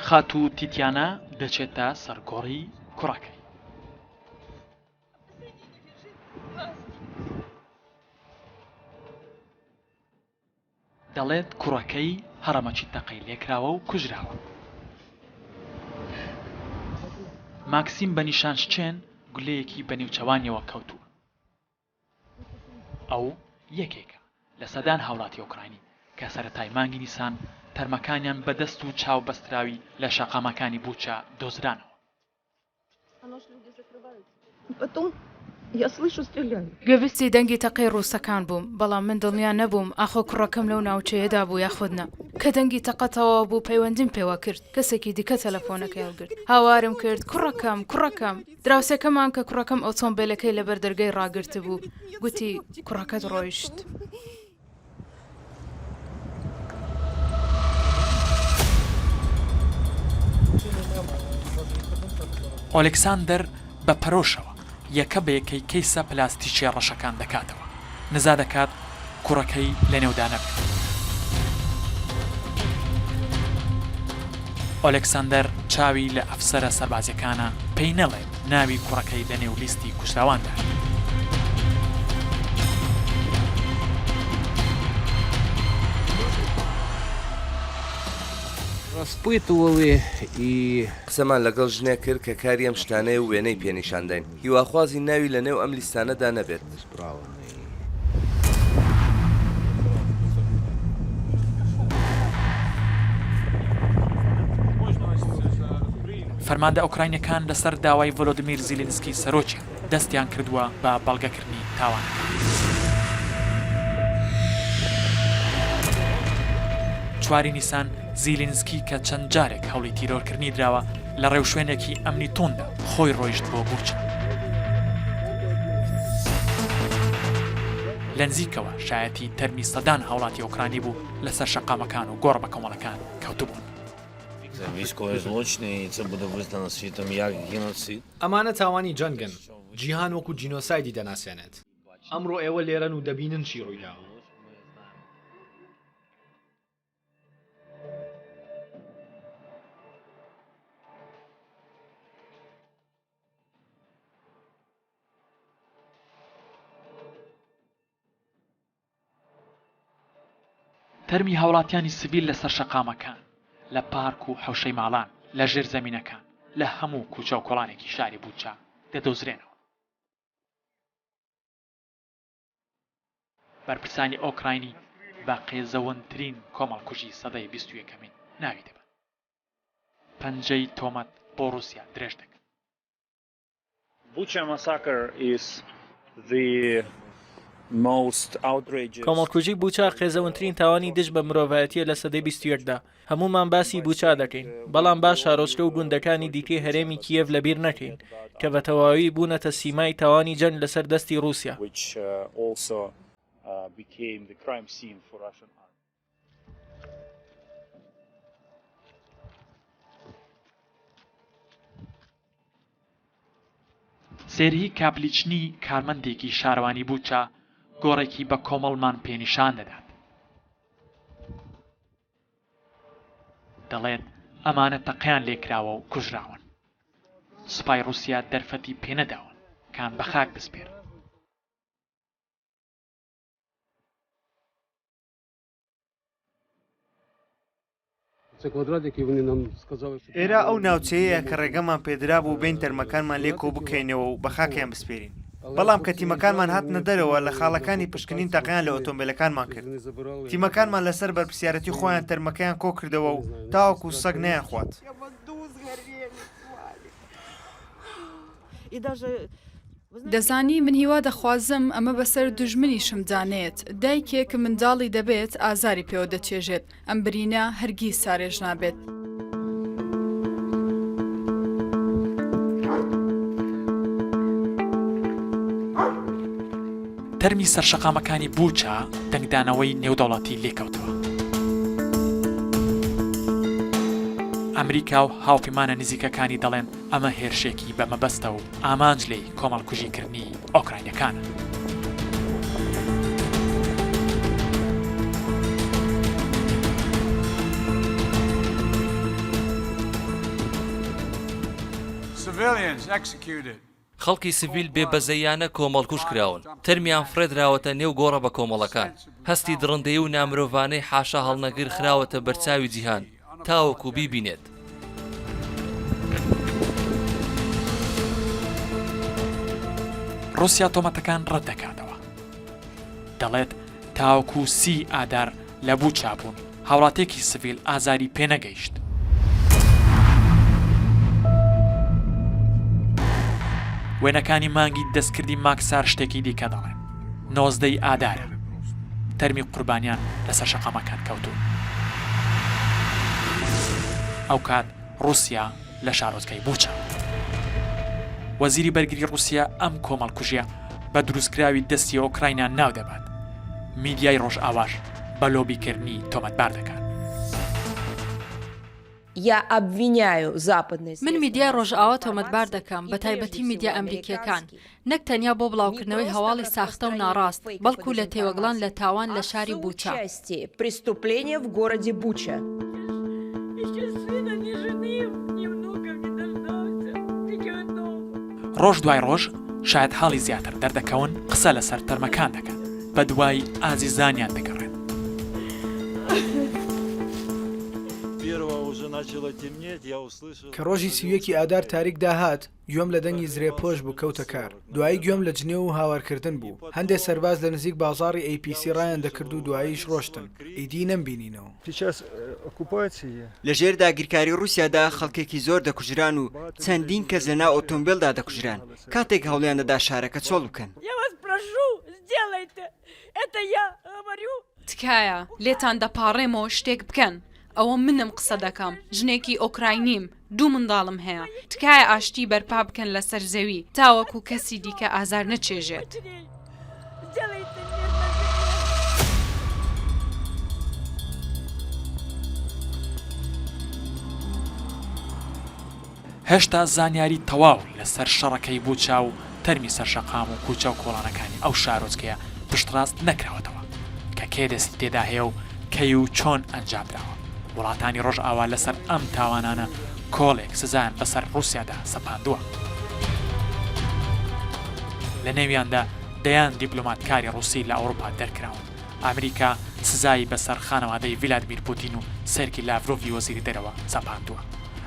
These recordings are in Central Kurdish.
خاتوو تیتیانا دەچێتە سەر گۆڕی کوڕەکەی. دەڵێت کوڕەکەی هەڕەمەکی تەقەی لێکراوە و کوژراوە. ماکسیم بە نیشانشچێن گولەیەکی بە نێوچەوانیەوە کەوتووە. ئەو یەکێکە لە سەدان هاوڵاتی ئۆکراینی کە سەرەتای مانگی نیسان تەرمەکانیان بە دەست و چاو بەستراوی لە شەقامەکانی بوچا دۆزرانەوە. گوێبیستی دەنگی تەقەی ڕووسەکان بووم، بەڵام من دڵنیا نەبووم ئاخۆ کوڕەکەم لەو ناوچەیەدا بوو یاخود نا. کە دەنگی تەقە تەواو بوو پەیوەندیم پێوە کرد، کەسێکی دیکە تەلەفۆنەکەی هەڵگرت. هاوارم کرد، کوڕەکەم، کوڕەکەم! دراوسێکەمان کە کوڕەکەم ئۆتۆمبێلەکەی لەبەر دەرگەی ڕاگرتبوو، گوتی، کوڕەکەت ڕۆیشت. ئۆلێکساندەر بە پەرۆشەوە یەکە بە یەکەی کەیسە پلاستیکییە ڕەشەکان دەکاتەوە، نزا دەکات کوڕەکەی لەنێودا نەبێت. ئۆلێکساندەر چاوی لە ئەفسەرە سەربازییەکانە پێی نەڵێت ناوی کوڕەکەی لەنێو لیستی کوژراواندایە. قسەمان لەگەڵ ژنێک کرد کە کاری ئەم شتانەیە و وێنەی پێ نیشانداین. هیواخوازین ناوی لەنێو ئەم لیستانەدا نەبێت. فەرماندە ئۆکراینیەکان لەسەر داوای ڤۆلۆدیمیر زیلینسکی سەرۆکیان، دەستیان کردووە بە بەڵگەکردنی تاوانەکان. چواری نیسان، زیلینسکی کە چەند جارێک هەوڵی تیرۆرکردنی دراوە، لە ڕێوشوێنێکی ئەمنی تونددا خۆی ڕۆیشت بۆ بوچا. لە نزیکەوە شایەتی تەرمی سەدان هاوڵاتی ئۆکرانی بوو لەسەر شەقامەکان و گۆڕ بەکۆمەڵەکان کەوتبوون. ئەمانە تاوانی جەنگن، جیهان وەکو جینۆسایدی دەناسێنێت. ئەمڕۆ ئێوە لێرەن و دەبینن چی ڕوویداوە. تەرمی هاوڵاتیانی سڤیل لەسەر شەقامەکان، لە پارک و حەوشەی ماڵان، لە ژێرزەمینەکان، لە هەموو کوچە و کۆڵانێکی شاری بوچا دەدۆزرێنەوە. بەرپرسانی ئۆکراینی بە قێزەونترین کۆمەڵکوژی سەدەی بیست و یەکەمین ناوی دەبەن. پەنجەی تۆمەت بۆ ڕووسیا درێژ دەکەن. Bucha massacre is the most outrageous. کۆمەڵکوژی بوچا قێزەونترین تاوانی دژ بە مرۆڤایەتییە لە سەدەی 21 دا. هەموومان باسی بوچا دەکەین، بەڵام با شارۆچکە و گوندەکانی دیکەی هەرێمی کیێڤ لەبیر نەکەین، کە بە تەواوی بوونەتە سیمای تاوانی جەنگ لەسەر دەستی ڕووسیا. سێرهی کاپلیچنی کارمەندێکی شارەوانی بوچا گۆڕێکی بە کۆمەڵمان پێ نیشان دەدات. دەڵێت ئەمانە تەقەیان لێکراوە و کوژراون. سوپای ڕووسیا دەرفەتی پێنەداون کان بە خاک بسپێرن. ئێرە ئەو ناوچەیەیە کە ڕێگەمان پێدرابوو بێین تەرمەکانمان لێ کۆبکەینەوە و بە خاکیان بسپێرین. بەڵام کە تیمەکانمان هاتنە دەرەوە، لە خاڵەکانی پشکنین تەقەیان لە ئۆتۆمبێلەکانمان کرد. تیمەکانمان لەسەر بەرپرسیارێتی خۆیان تەرمەکەیان کۆکردەوە و تاوەکو سەگ نەیانخوات. دەزانی من هیوا دەخوازم ئەمە بەسەر دوژمنیشمدا نەیەت، دایکێک منداڵی دەبێت ئازاری پێوە دەچێژێت، ئەم برینە هەرگیز سارێژ نابێت. تەرمی سەر شەقامەکانی بوچا دەنگدانەوەی نێودەوڵەتی لێکەوتەوە. ئەمریکا و هاوپەیمانە نزیکەکانی دەڵێن ئەمە هێرشێکی بە مەبەستە و ئامانج لێی کۆمەڵکوژیکردنی ئۆکراینەکانە. خەڵکی سڤیل بێ بەزەییانە کۆمەڵکوژ کراون، تەرمیان فڕێدراوەتە نێو گۆڕە بەکۆمەڵەکان، هەستی دڕندەیی و نامرۆڤانەی حاشا هەڵنەگر خراوەتە بەرچاوی جیهان تاوەکو بیبینێت. ڕووسیا تۆمەتەکان ڕەتدەکاتەوە، دەڵێت تاوەکو سی ئادار لە بوچا بوون، هاوڵاتییەکی سڤیل ئازاری پێنەگەیشت. وێنەکانی مانگی دەستکردی ماکسار شتێکی دیکە دەڵێن، 19 ی ئادارە، تەرمی قوربانیان لەسەر شەقامەکان کەوتوون. ئەوکات ڕووسیا لە شارۆچکەی بوچا. وەزیری بەرگری ڕووسیا ئەم کۆمەڵکوژییە بە دروستکراوی دەستی ئۆکراینا ناودەبات، میدیای ڕۆژئاواش بە لۆبیکردنی تۆمەتبار دەکات. من میدیای ڕۆژئاوا تۆمەتبار دەکەم، بەتایبەتی میدیا ئەمریکییەکان، نەک تەنیا بۆ بڵاوکردنەوەی هەواڵی ساختە و ناڕاست، بەڵکو لە تێوەگڵان لە تاوان لە شاری بوچا. ڕۆژ دوای ڕۆژ شایەتحاڵی زیاتر دەردەکەون، قسە لەسەر تەرمەکان دەکەن، بەدوای ئازیزانیان دەگەڕێن. کە ڕۆژی 31 ی ئادار تاریک داهات، گوێم لە دەنگی زرێپۆش بوو کەوتە کار. دوایی گوێم لە جنێو و هاوارکردن بوو. هەندێ سەرباز لە نزیک بازاڕی ئەی پی سی ڕایان دەکرد و دواییش ڕۆشتن. ئیدی نەمبینینەوە. لە ژێر داگیرکاری ڕووسیادا خەڵکێکی زۆر دەکوژران و چەندین کەس لە ناو ئۆتۆمبێلدا دەکوژران کاتێک هەوڵیان دەدا شارەکە چۆڵ بکەن. تکایە، لێتان دەپاڕێمەوە شتێک بکەن. ئەوە منم قسە دەکەم، ژنێکی ئۆکراینیم، دوو منداڵم هەیە. تکایە ئاشتی بەرپا بکەن لەسەر زەوی، تاوەکو کەسی دیکە ئازار نەچێژێت. هێشتا زانیاری تەواو لەسەر شەڕەکەی بوچا و تەرمی سەر شەقام و کوچە و کۆڵانەکانی ئەو شارۆچکەیە پشتڕاست نەکراوەتەوە کە کێ دەستی تێدا هەیە و کەی و چۆن ئەنجامدراوە. وڵاتانی ڕۆژئاوا لەسەر ئەم تاوانانە کۆڵێک سزایان بەسەر ڕووسیادا سەپاندووە. لە نێویاندا دەیان دیپلۆماتکاری ڕووسی لە ئەوروپا دەرکراون. ئەمریکا سزای بەسەر خانەوادەی ڤلادمیر پوتین و سێرگی لاڤرۆڤی وەزیری دەرەوە سەپاندووە.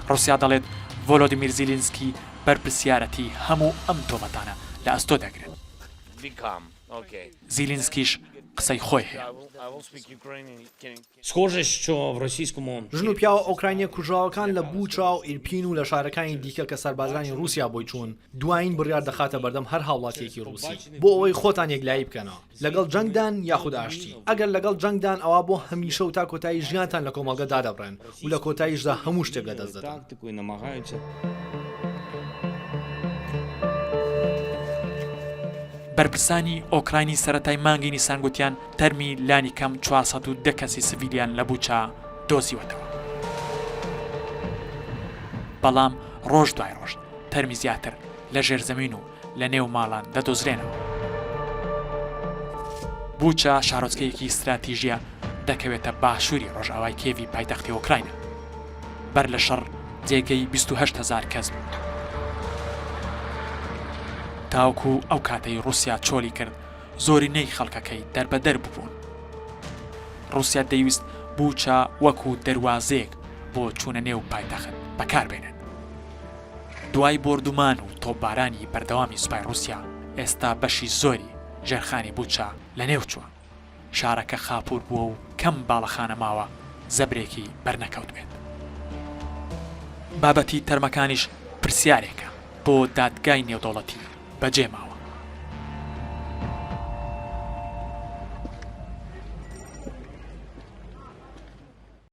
ڕووسیا دەڵێت ڤۆلۆدیمیر زیلینسکی بەرپرسیارەتی هەموو ئەم تۆمەتانە لە ئەستۆ دەگرێت. زیلینسکیش قسەی خۆی هەیە. ژن و پیاوە ئۆکراینییە کوژراوەکان لە بوچا و ئیرپین و لە شارەکانی دیکە کە سەربازانی ڕووسیا بۆی چوون، دوایین بڕیار دەخاتە بەردەم هەر هاوڵاتییەکی ڕووسی بۆ ئەوەی خۆتان یەکلایی بکەنەوە، لەگەڵ جەنگدان یاخود ئاشتی؟ ئەگەر لەگەڵ جەنگدان ئەوا بۆ هەمیشە و تا کۆتایی ژیانتان لە کۆمەڵگە دادەبڕێن و لە کۆتاییشدا هەموو شتێک لەدەست دەدەن. بەرپرسانی ئۆکراینی سەرەتای مانگی نیسان گوتیان تەرمی لانیکەم 410 کەسی سڤیلیان لە بوچا دۆزیوەتەوە. بەڵام ڕۆژ دوای ڕۆژ تەرمی زیاتر لە ژێرزەمین و لە نێو ماڵان دەدۆزرێنەوە. بوچا شارۆچکەیەکی ستراتیژییە دەکەوێتە باشووری ڕۆژئاوای کیێڤی پایتەختی ئۆکراینا. بەر لە شەڕ جێگەی 28 هەزار کەس بوو. تاوەکو ئەو کاتەی ڕووسیا چۆلی کرد زۆرینەی خەڵکەکەی دەربەدەر ببوون. ڕووسیا دەیویست بوچا وەکو دەروازەیەک بۆ چوونە نێو پایتەخت بەکاربێنێت. دوای بۆردومان و تۆپبارانی بەردەوامی سوپای ڕووسیا، ئێستا بەشی زۆری ژێرخانی بوچا لەنێوچووە. شارەکە خاپوور بووە و کەم باڵەخانە ماوە زەبرێکی بەرنەکەوتبێت. بابەتی تەرمەکانیش پرسیارێکە بۆ دادگای نێودەوڵەتی بەجێماوە.